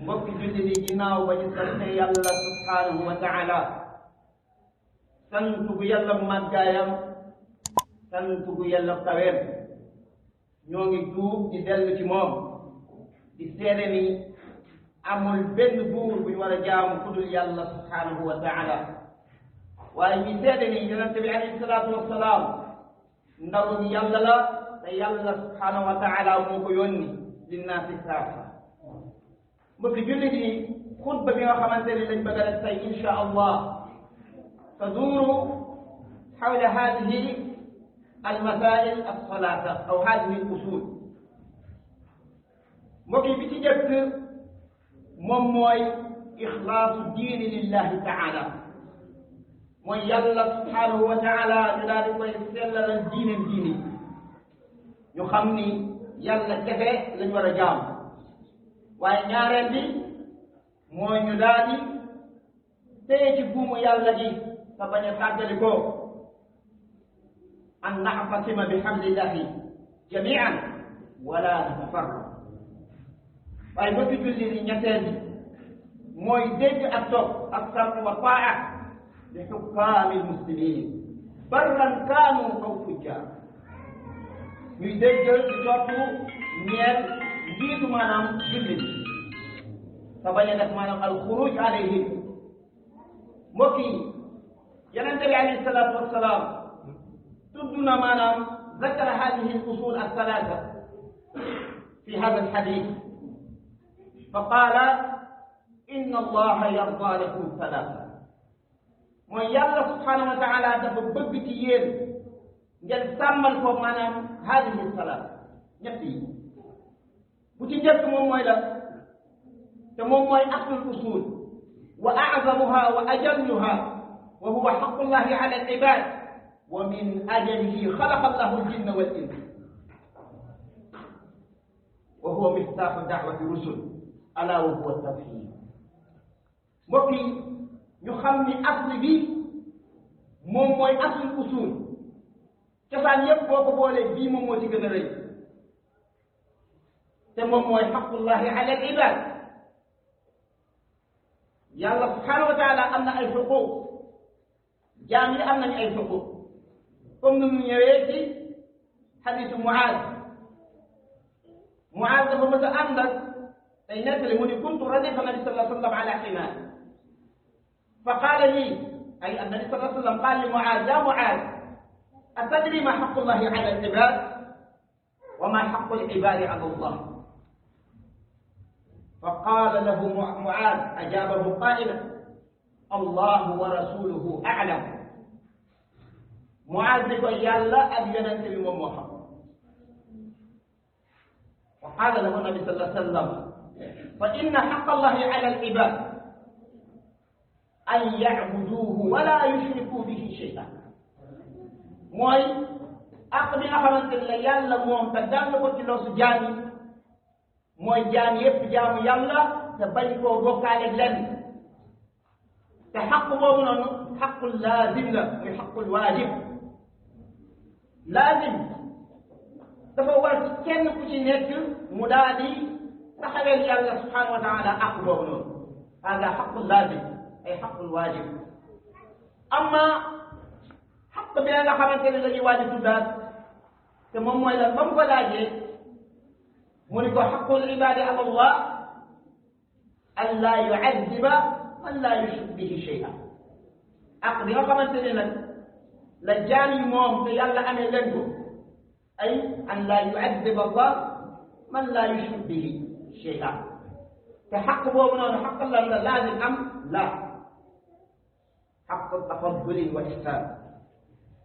mbokki julli di ginnaaw ba ñu sante yàlla subhanahu wa taala sant gu yàlla màggaayam sant gu yàlla kaweem ñoo ngi tuub di dellu ci moom di seede ni amul benn buur bu ñu war a jaamu ku dul yàlla subhanahu wa taala waaye ñu seede ni yonente bi alayhi salaatu wassalaam ndaw ni yàlla la te yàlla subhanahu wa taala moo ko yónni linnaasi kaafa mbokki jullit yi xutba bi nga xamante ni lañ bëgg a def tey insha allah taduuru xawla hadihi almasail alsalata aw hadihi alusul mbokki bi ci jëkk moom mooy ixlaasu diini lillahi taala mooy yàlla subhanahu wa taala ñu daal di koy sellalal diine ñu xam ni yàlla kese lañ war a jaam waaye ñaareel bi mooy ñu daal di téye ci buumu yàlla gi te bañ a tàggali ko an na'tasima bi hablillahi jami'an wala natafarraq waaye ba fi julli di ñetteel bi mooy dégg ak topp ak sam wa taa li hukkaami lmuslimin barran kaanu aw fujjar ñuy dégg di topp ñeel jiitu maanaam jullit te bañ a def maanaam alxuruj alayhim mbokk yi yonente bi alayhi salaatu wassalaam tudd na maanaam zakara hadihi al usul althalaatha fi hada alhadith fa qaala inna allaha yarda lakum thalaatha mooy yàlla subhanahu wa taala dafa bëgg ci yéen ngeen sàmmal ko maanaam hadihi thalaatha ñett yi bu ci njëkk moom mooy la te moom mooy aslul usul wa a'zamuha wa ajalluha wa huwa haqqullahi ala al-ibad wa min ajalihi khalaqa allahu al-jinna wal insa wa huwa miftahu da'wati rusul ala wa huwa at-tawhid mbokk yi ñu xam ni asli bi moom mooy aslul usul cosaan yépp boo ko boolee bii moom moo ci gën a rëy te moom mooy xaqullahi ala al ibad yàlla subhanahu wa taala am na ay xuquq jaam yi am nañu ay xuquq comme ni mu ñëwee ci xadisu Muaaz dafa mës a ànd ak day nettali mu ni kuntu radifa nabi sallallahu alayhi wa sallam ala ximaar fa qaala lii ay annabi sallallahu alayhi wa sallam qaala li Muaaz ya Muaaz atadri ma xaqullahi ala al ibad wa ma xaqu al ibadi ala allah فقال له معاذ أجابه قائلا الله ورسوله أعلم معاذ يقول يلا أبينا نبي محمد وقال له النبي صلى الله عليه وسلم فإن حق الله على العباد أن يعبدوه ولا يشركوا به شيئا mooy ak bi nga xamante ne yàlla moom te daan ko ci loosu jaam yi mooy jaam yépp jaamu yàlla te bañ koo bokkaale lenn te xaq boobu noonu xaqul laazim la muy xaqul waajib laazim dafa war ci kenn ku ci nekk mu daal di taxaweel yàlla subhanahu wa taala xaq boobu noonu hada xaqul laazim ay xaqul waajib amma xaq bi nga xamante ne la ñuy waaj a tuddaat te moom mooy la ba mu ko laajee mu ni ko xaqul ibadi ala allah an laa yu'addiba man laa yushrik bihi shay'an ak bi nga xamante ne nag la jaam yi moom te yàlla amee leen ko ay an laa yu'addiba allah man laa yushrik bihi shay'an te xaq boobu noonu xaq la nga laazim am la xaq tafaddulin wa ihsan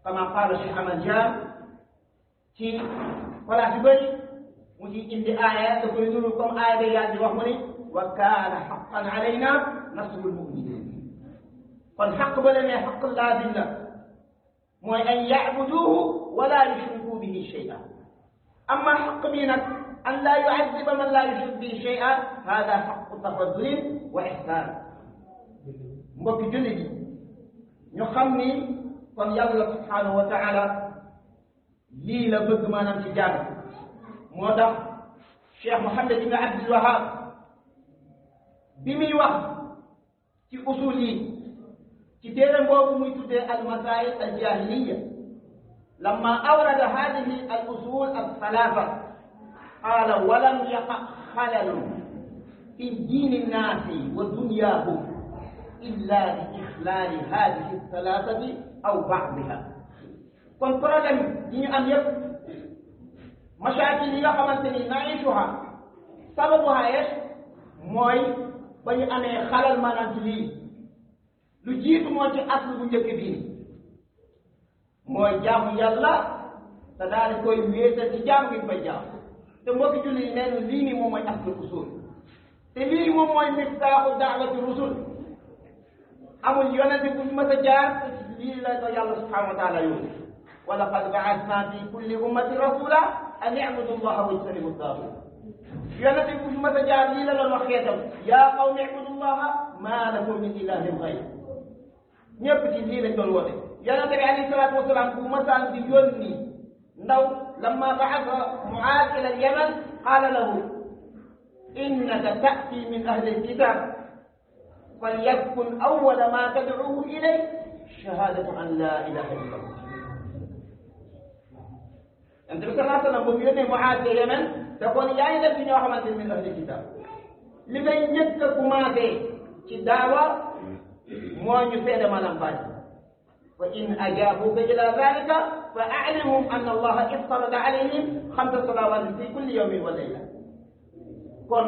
kama qaala Cheikh Ahmad Diam ci place yu bëri mu ci indi aaya da koy nuru comme aaya day yàlla di wax mu ni wa kaana haqqan alayna nasrul mu'minin kon xaq ba la ne xaq laazim la mooy an ya'buduhu wa la yushriku bihi shay'an amma xaq bii nag an laa yu'addiba man laa yushrik bihi shay'an hada xaqu tafaddulin wa ihsan mbokki jullit yi ñu xam ni kon yàlla subhanahu wa taala lii la bëgg maanaam ci jàng moo tax Cheikh Mouhamed ibn Abdul Wahab bi muy wax ci usul yi ci téere boobu muy tuddee al masail al jahiliya lamma awrada hadihi al usul al thalatha qala walam yaqa xalalun fi diini nnaasi wa dunyaahum illa bi ixlaali hadihi al thalathati aw ba'diha kon problème yi ñu am yëpp masaakil yi nga xamante ni naishuha sababuha yees mooy ba ñu amee xalal maanaam ci lii lu jiitu moo ci aslu bu njëkk bii mooy jaamu yàlla te daal di koy wéetal ci jaam ngi koy jaam te mbokki julli yi nee na lii nii moom mooy aslu usul te lii moom mooy miftaaxu daawati rusul amul yonente bu ñu mës a jaar lii la ko yàlla subhanahu wa taala yónni wa laqad ba'athna fi kulli ummati rasula an i'budu llaha wajtanibu taagut yonente bu ñu mës a jaar lii la doon wax xeetam yaa qawmi i'budu llaha ma lakum min ilahin ghayr ñëpp ci lii lañ doon woote yonente bi alayhi salaatu wasalaam bu masaan di yónni ndaw lamma ba'atha Mu'aaz ila al-Yaman qaala lahu innaka ta'ti min ahli al-kitab falyakun awwala ma tad'uuhu ilayhi shahaadatu an laa ilaaha illa Allah. yonente bi sallallahu alayhi wa sallam bu mu yónnee Mu'aaz ca Yaman da kon yaa ngi def ci ñoo xamante ne min ahli al-kitab li ngay njëkk a commencé ci daawa moo ñu seede maanaam baat fa in ajaabuka ila zalika fa a'limhum anna allaha iftarada alayhim 5 salawaatin fi kulli yawmin wa layla kon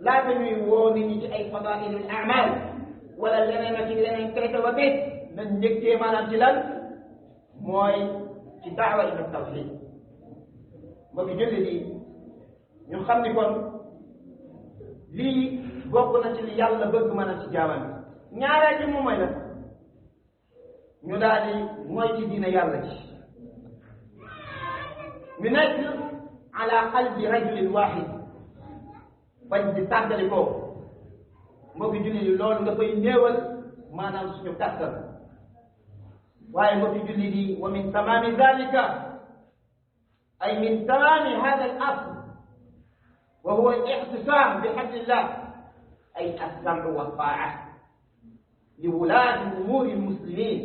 laata ñuy woo nit ñi ci ay fadailul a'mal wala leneen ak leneen traité ba tey nañ njëkkee maanaam ci lan mooy ci daawa ila tawhid ba fi julli di ñu xam ni kon lii bokk na ci li yàlla bëgg maanaam ci jaamam ñaareel bi moom mooy nag ñu daal di mooy ci diina yàlla ci ñu nekk ala qalbi rajulin wahid bañ di tàggali ko mbokki julli yi loolu nga koy néewal maanaam suñu kàttan waaye mbokki julli di wa min tamami dalika ay min tamami hada al asl wa huwa al i'tisam bi hablillah ay as-sam'u wa ta'a li wulaati umuuri muslimin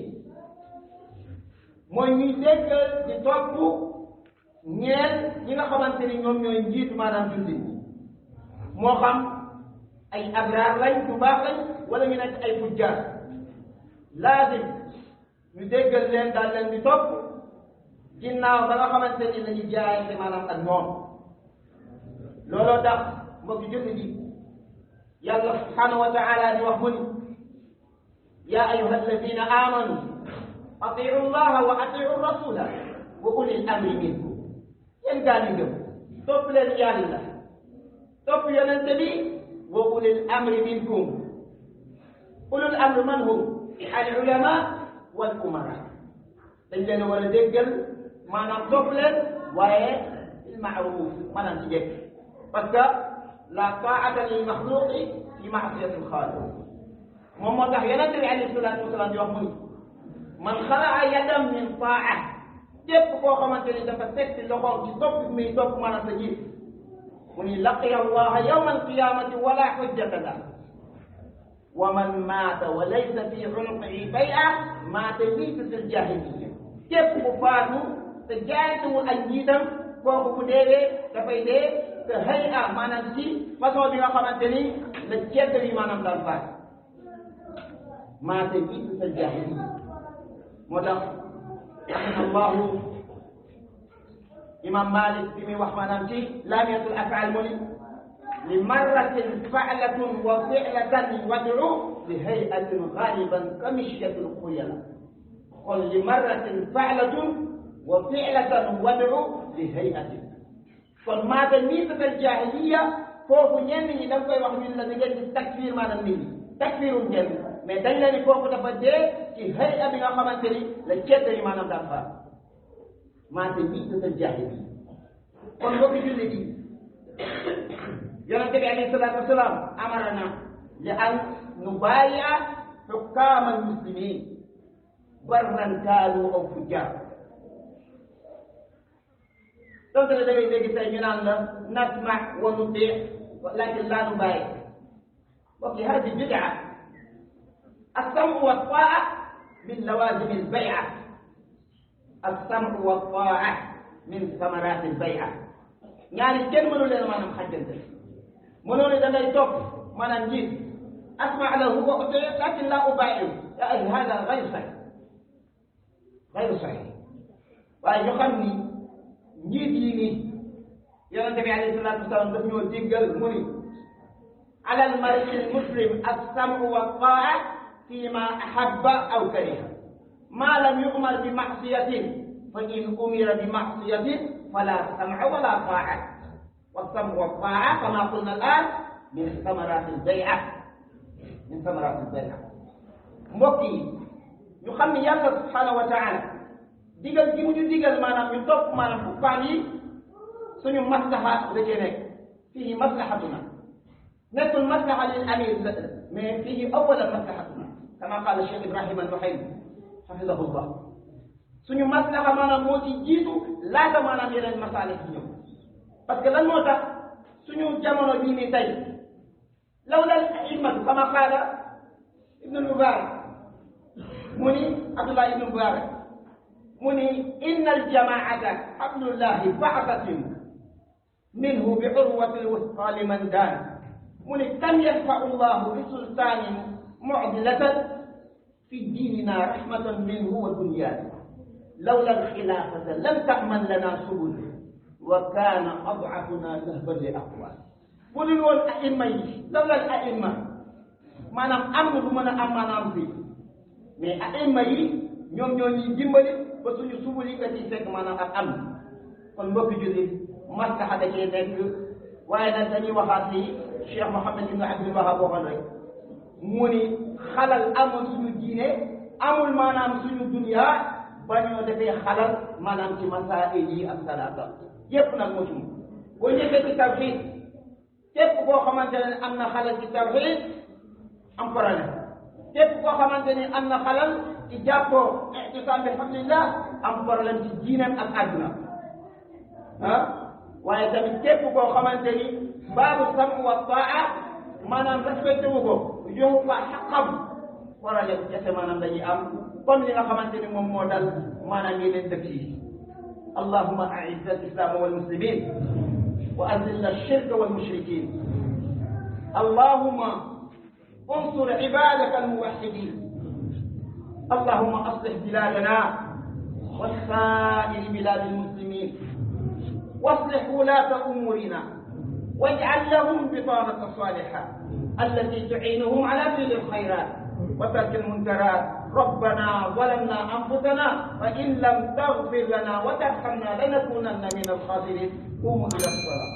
mooy ñuy dégg di topp ñeel ñi nga xamante ni ñoom ñooy njiitu maanaam jullit moo xam ay abraar lañ bu baax lañ wala ñu nekk ay fujjaar laazim ñu déggal leen daal leen di topp ginnaaw ba nga xamante ni lañu jaayante maanaam ak ñoom looloo tax mbokki jullit yi yàlla subhanahu wa taala di wax mu ni yaa ayyuha alladina amanu atiu llaha wa atiu rasula wa ulil amri minkum yéen gaa ñu gëm topp leen yàlla topp yonente bi wa ulil amri minkum ulul amri man hum al ulama wal umara dañ leen war a déggal maanaam topp leen waaye bil ma'ruf maanaam ci jekk parce que la taa'ata lil maxluqi fi ma'siyati al xaaliq moom moo tax yonente bi alayhi salaatu wasalaam di wax mu ni man xala'a yadam min taa'a képp koo xamante ni dafa teg ci loxoom ci topp muy topp maanaam sa jiit mu ni laqiya allaha yawma alqiyamati wala hujjata la wa man maata wa laysa fi unuqihi bay'a maata miitatal jaahiliyya képp ku faatu te jaaytuwul ak njiitam kooku bu deewee dafay dee te hay'a maanaam ci façon bi nga xamante ni la cedd bi maanaam daan faat maata miitatal jaahiliyya moo tax rahimahullahu imam Malik bi muy wax maanaam ci laamiyatul af'al mu ni li marratin fa'latun wa fi'latan wad'u li hay'atin ghaliban ka mishyatil khuyala kon li marratin fa'latun wa fi'latan wad'u li hay'atin kon maata miitatal jaahiliyya foofu ñenn ñi da nga koy wax ñun la da ngeen di takfir maanaam nit ñi takfirum ñenn mais dañ la ni kooku dafa dee ci hay'a bi nga xamante ni la cedda yi maanaam daan faat maata miitatal jaahiliyya kon mbokki jullit yi yonente bi alayhi salaatu wasalaam amarana li an nubayi'a hukkaam al muslimin barran kaanu aw fujjaar donc da ngay dégg tey ñu naan la nasma wa nuti lakin laa nubayi وفي هذه بدعة. السمع والطاعة من لوازم البيعة. السمع والطاعة من ثمرات البيعة. يعني كن منو leen maanaam xajjante mënoo ne da ngay topp maanaam njiit asma lahu wa uti lakin la ubaayi'u ya akhi hada ghayru sahih ghayru sahih. waaye ñu xam ni njiit yi nii yonente bi alayhi salaatu wasalaam daf ñoo diggal mu ni ala al mar'i al muslim as-sam'u wa ta'a fi ma ahabba aw kariha ma lam yu'mar bi ma'siyatin fa in umira bi ma'siyatin fala sam'a wala ta'a. والسمع والطاعة كما قلنا الآن من ثمرات البيعة. من ثمرات البيعة. mbokk yi ñu xam ni yàlla subhanahu wa ta'ala digal gi mu ñu digal maanaam ñu topp maanaam fukkaan yi suñu maslaha la cee nekk. fii maslahatuna nekkul maslaha lil amir mais fii awwala maslahatuna kama qala Cheikh Ibrahim al-Nuhaymi hafidahullah. suñu maslaha maanaam moo ci jiitu laata maanaam yeneen masaalih yi ñëw. parce que lan moo tax suñu jamono bii nii tey lawla al-a'immatu kama qaala Ibn al-Mubarak mu ni Abdullah ibn Mubarak mu ni inna al-jamaa'ata hablullahi ba'datun minhu bi urwati al-wuthqa liman daan mu ni kam yarfa'u Allahu bi sultaanin mu'dilatan fi diinina rahmatan minhu wa dunyana lawla al-khilaafata lam ta'man lana subul wa kaana ad'afuna nahban li aqwal. bu dul woon a'imma yi lawla al a'imma maanaam am na lu mën a am maanaam fii mais a'imma yi ñoom ñoo ñuy dimbali ba suñu subul yi nga ciy fekk maanaam ak am. kon mbokki jullit maslaha da cee nekk waaye nag dañuy waxaat ni Cheikh Mouhamed ibn Abdul Wahhab waxoon rek mu ni xalal amul suñu diine amul maanaam suñu dunya ba ñoo defee xalal maanaam ci masaa'il yi ak salaata yépp nag moo ci mu boo ñëwee ci tawxiid képp koo xamante ne am na xalal ci tawxiid am problème képp koo xamante ne am na xalal ci jàppoo i'tisaam bi hablillah am problème ci diineem ak àdduna waaye tamit képp koo xamante ni baabu sam wa taa maanaam respecté wu ko joxu ko xaqam problème jafe maanaam dañuy am comme li nga xamante ni moom moo dal maanaam yeneen dëkk yi. اللهم أعز الإسلام والمسلمين وأذل الشرك والمشركين. اللهم انصر عبادك الموحدين. اللهم أصلح بلادنا وسائر بلاد المسلمين واصلح ولاة أمورنا واجعل لهم بطانة صالحة التي تعينهم على فعل الخيرات وترك المنكرات. ربنا ظلمنا أنفسنا فإن لم تغفر لنا وترحمنا لنكونن من الخاسرين. قوموا إلى الصلاة.